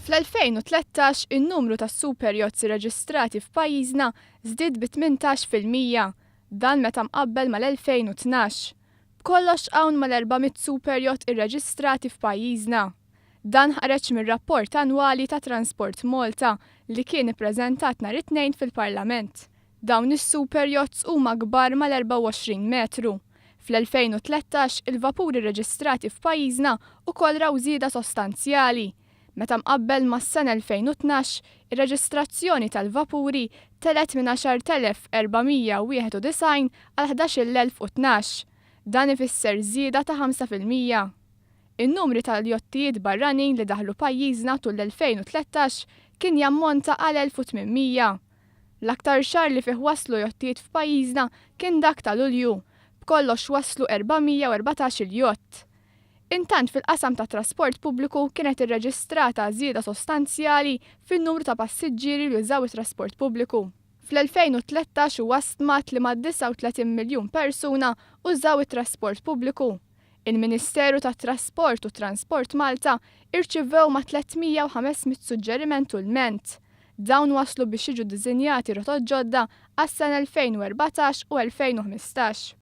Fl-2013 in-numru ta' superyachts irreġistrati f'pajjiżna żdied bi 18%. Dan meta mqabbel mal-2012. B'kollox hawn mal-400 superyacht irreġistrati f'pajjiżna. Dan ħareġ mir-rapport annwali ta' Transport Malta li kien ippreżentat nhar it-Tnejn fil-Parlament. Dawn is-superyachts huma kbar mal-24 metru. Fl-2013 il-vapuri rreġistrati f'pajjiżna ukoll raw żieda sostanzjali. Meta mqabbel mas-sena 2012, ir-reġistrazzjoni tal-vapuri telgħet minn 10,491 għal 11,012. Dan ifisser żieda ta' 5%. In-numri tal-jottijiet barranin li daħlu pajjiżna tul l-2013 kien jammonta għal 1,800. L-aktar xahar li fih waslu jottijiet f'pajjiżna kien dak ta' Lulju. B'kollox waslu 414-il jott. Intant fil-qasam tat-trasport pubbliku kienet irreġistrata żieda sostanzjali fin-numru ta' passiġġieri li jużaw it-trasport pubbliku. Fl-2013 huwa stmat li mad-39 miljun persuna użaw it-trasport pubbliku. Il-Ministeru tat-Trasport u Transport Malta irċivew ma' 300 u 500 suġġeriment u lment. Dawn waslu biex jiġu ddisinjati rotot ġodda għas-sena 2014 u 2015.